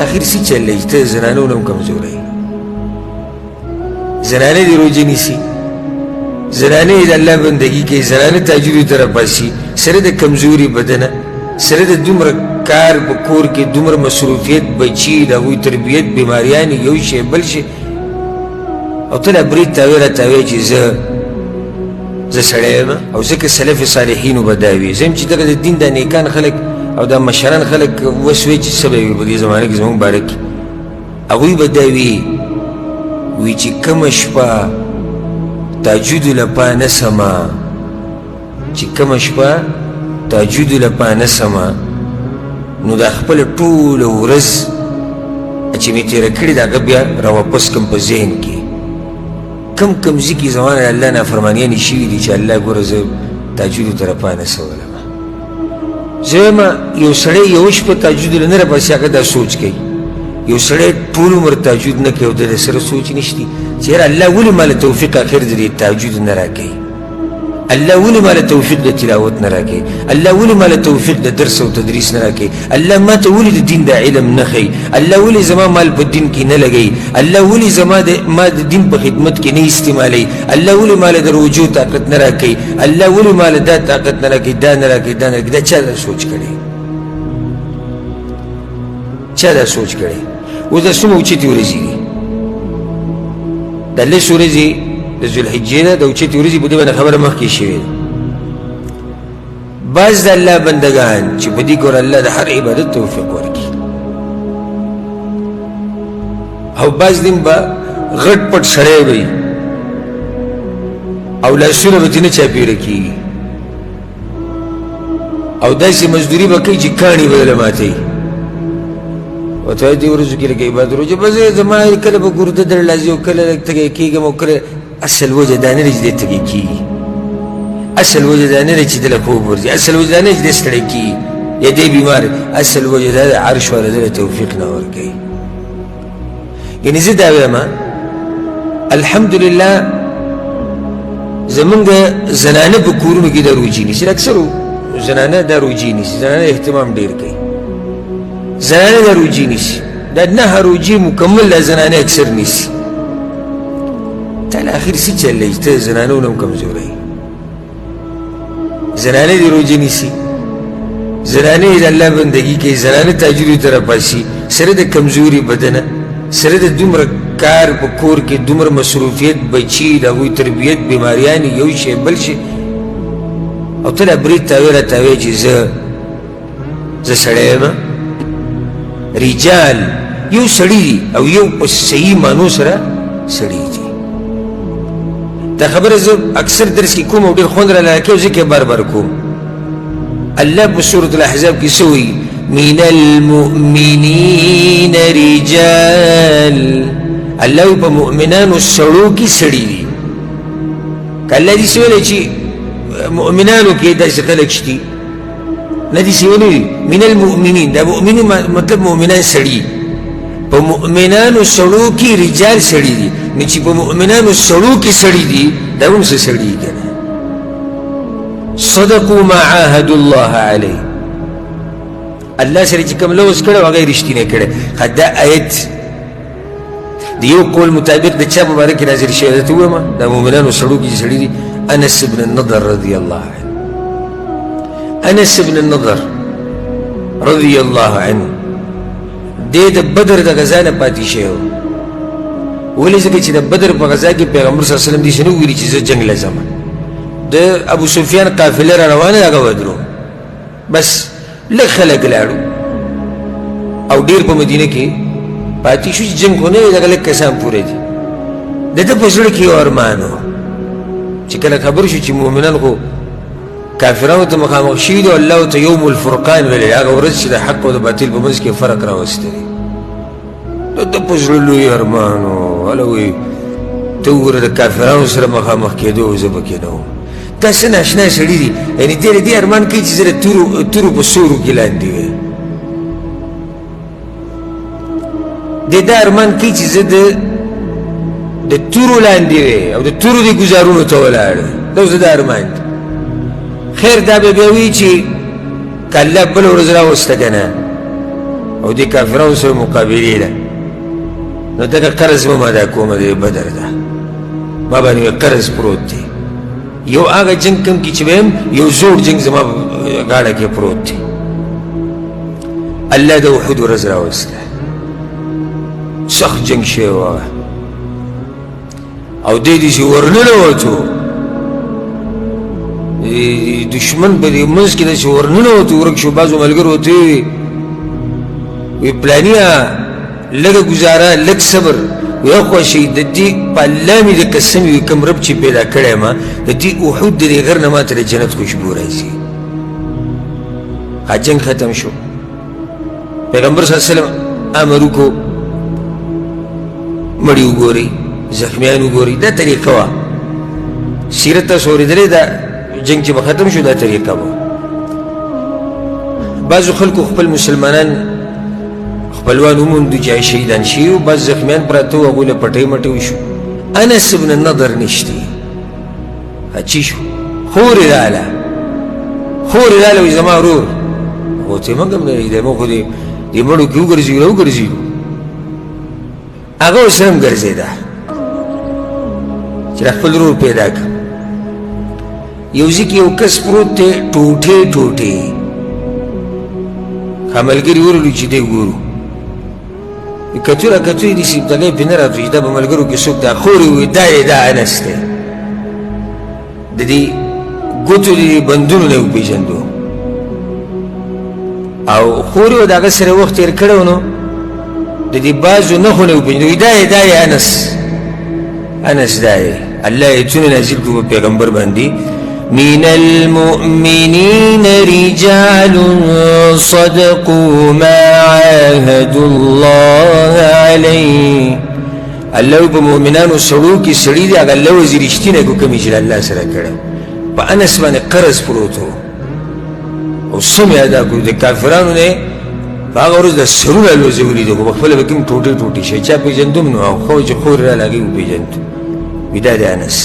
اخر څه چل دی چې ته زنانو نه هم کمزوری؟ زنانه دې روژه نیسي، زنانه یې د الله بندګي کوي، زنانه تهجدو ته راپاڅي، سره د کمزوري بدنه، سره د دومره کار په کور کې، دومره مصروفیت، بچي، د هغوی تربیت، بیماریانې، یو شی بل شی، او ته لا برید تاوې راتاوې چې زه سړی یم. او ځکه سلف صالحینو به دا وي، زه یم چې دغه د دین دا نیکان خلک او دا مشران خلک وسوي چې څه به وي په دې زمانه کې زموږ باره کې، هغوی به دا وي وي چې کومه شپه تهجدو له پا نه سمه، چې کومه شپه تهجدو له پا نه سمه، نو دا خپله ټوله ورځ چې مې تېره کړې ده هغه بیا راواپس کړم په ذهن کې، کم کم ځي کې زما نه الله نافرمانیانې شوي دي چې الله ګوره زه تهجدو ته راپا نه سولم. زه وایم یو سړی یوه شپه تهجد له نه راپاڅي هغه دا سوچ کوي، یو سړی ټول عمر تهجد نه کوي او د ده سره سوچ نشتي چې یاره الله ولې ما له توفیق اخر د دې تهجد نه راکوي، الله ولې ما له توفیق د تلاوت نه راکوي، الله ولې ما له توفیق د درس او تدریس نه راکوي، الله ما ته ولې د دین د علم نه ښیي، الله ولې زما مال په دین کې نه لګوي، الله ولې زما د ما د دین په خدمت کې نه استعمالوي، الله ولې ما له د روژو طاقت نه راکوي، الله ولې ما له دا طاقت نه راکوي، دا نه راکوي، دا نه راکوي. دا چا دا سوچ کړی؟ چا دا سوچ کړی؟ اوس دا څومره اوچتې ورځې دي، دا لس ورځې د ذوالحجې ده، د اوچتې ورځې په دې باندې خبره مخکې شوې ده. بعض د الله بندګان چې په دې ګوره الله د هر عبادت توفیق ورکړي، او بعض دین به غټ پټ سړی وي او لاسونه به ترې نه چاپېره کېږي، او داسې مزدوري به کوي چې کاڼي به درله ماتوي. ورته وایي دې ورځو کې لکه عبادت روژه بس زما کله به ګرده درله راځي او کله لږ تږی کېږم او کله اصل وجه دا نه ده چې دی تږی کېږي، اصل وجه دا نه ده چې ده له خوب ورځي، اصل وجه دا نه ده چې دی ستړی کېږي یا دی بیمار، اصل وجه دا ده عرش والا ده له توفیق نه ورکوي. یعنې زه دا وایم الحمدلله زمونږ زنانه په کورونو کې دا روژې نیسي، اکثرو زنانه دا روژې نیسي، زنانه اهتمام ډېر کوي، زنانه دا روژې نیسي، دا نهه روژې مکمل دا زنانه اکثر نیسي. تا له اخر څه چل دی چې ته زنانو نه هم کمزوری؟ زنانه دې روژه نیسي، زنانه یې د الله بندګي کوي، زنانه تهجدو ته راپاڅي، سره د کمزوري بدنه، سره د دومره کار په کور کې، دومره مصروفیت، بچي، د هغوی تربیت، بیماریانې، یو شی بل شی، او ته لا برید تاوې راتاوې چې زه سړی یم. رجال یو سړي دي او یو په صحیح معنو سره سړي دي. دا خبره زه اکثر درس کې کوم او ډېر خوند راله راکوي، ځکه یې بار بار کوم. الله په سورة الاحزاب کې څه وایي؟ من المؤمنین رجال. الله وایي په مؤمنانو سړو کې سړي دي. که الله دې څه ویلی چې مؤمنانو کې داسې خلک شتي، نه دي څه ویلي من المؤمنین، دا مؤمنین مطلب مؤمنان سړي، په مؤمنانو سړو کې رجال سړي دي. نو چې په مؤمنانو سړو کې سړي دي دا هم څه سړي دي که نه؟ صدقوا ما عاهدوا الله علیه، الله سره چې کوم لوظ کړی هغه یې رښتینی کړی. دا آیت د یو قول مطابق د چا مبارک نازل شوی دی؟ ته ووایم د مؤمنانو سړو کې چې سړي دي، انس بن النضر رضی الله عنه. انس بن النضر رضی الله عنه دی د بدر د غزا نه پاتې شوی و. ولې؟ ځکه چې د بدر په غزا کې پیغمبر صلی الله علیه وسلم داسې نه ویلي چې زه جنګ له ځم، د ابو سفیان قافله را روانه ده هغه ودرو، بس لږ خلک لاړو او ډېر په مدینه کې پاتې شو چې جنګ خو نه دی، دغه لږ کسان پوره دي. د ده په زړه کې یو ارمان و چې کله خبر شو چې مؤمنان خو کافرانو ته مخامخ شوي دي او الله ورته یوم الفرقان ویلی، هغه ورځ چې د حق او د باطل په منځ کې فرق راوستی دی. د ده په زړه لوی ارمان و، هله وایي ته وګوره د کافرانو سره مخامخ کېدو زه پکې نه وم. دا څه ناشنا سړي دي، یعنې دی له دې ارمان کوي چې زه د تورو په سورو کې لاندې وی. دی دا ارمان کوي چې زه د تورو لاندې وی او د تورو د ګزارونو ته ولاړ وی، دا اوس د ده ارمان دی. خیر دا به بیا وي چې که الله بله ورځ راوسته که نه، او دې کافرانو سره مقابلې ده، نو دغه قرض به ما ادا کوم. د بدر ده، ما باندې قرض پروت دی. یو هغه جنګ کوم کې چې وایم یو زوړ جنګ زما غاړه کې پروت دی. الله د احد ورځ راوسته، سخت جنګ شوی و او دی دې چې ورننوتو دشمن په دې منځ کې داسې ورننوتو، ورک شو. بعضو ملګرو ورته وویل، وی پلانیه لږه ګزاره، لږ صبر، وی خوا شي د دې په الله مې د قسم وي کوم رب چې پیدا کړی ما، د دې احد د دې غر نه ما ته د جنت خوشبو راځي. جنګ ختم شو، پیغمبر صلی الله علیه وسلم امر وکړو مړي وګورئ، زخمیان وګورئ. دا طریقه وه، سیرت تاسو اورېدلې ده. جنګ چې به ختم شو دا طریقه وه. بعضو خلکو خپل مسلمانان خپلوان وموندو چې شهیدان شوي وو، بعض زخمیان پراته وو، هغوی له پټۍ مټۍ وشو. انس بن النضر نشتی، چی شو؟ خور یې راله، خور یې راله، وایي زما ورور. هغو ته موږ هم نه دی، موږ خو دې دې مړو کې وګرځېدو راوګرځېدو. هغه ورسره هم ګرځېده چې خپل ورور پیدا کړ. یو ځای کې یو کس پروت دی ټوټې ټوټې، ښه ملګري ورغلو چې دی ګورو، کتو را کتو یې داسې دغه یې پرې نه راتلو چې دا په ملګرو کې څوک دا. خور یې وویل دا یې دا انس دی، د دې ګوتو د دې بندونو نه یې وپېژندو. او خور یې د هغه سره وخت تېر کړی و، نو د دې بعضو نښو نه یې وپېژندو، دا یې دا یې انس، انس دا یې. الله ایتونه نازل کړو په پیغمبر باندې، من المؤمنين رجال صدقوا ما عاهدوا الله عليه. الله په مؤمنانو سړو کې سړي دي هغه لوظ رښتینی کو کومې چې الله سره کړی. په انس باندې قرض پروت و او سم یې ادا کړو. د کافرانو نه په هغه ورځ د سرونه الوزولي دي، خو په خپله به کوم ټوټې ټوټې شي، چا پېژندم نو خو چې خور راله هغې وپېژندو، وي دا دی انس.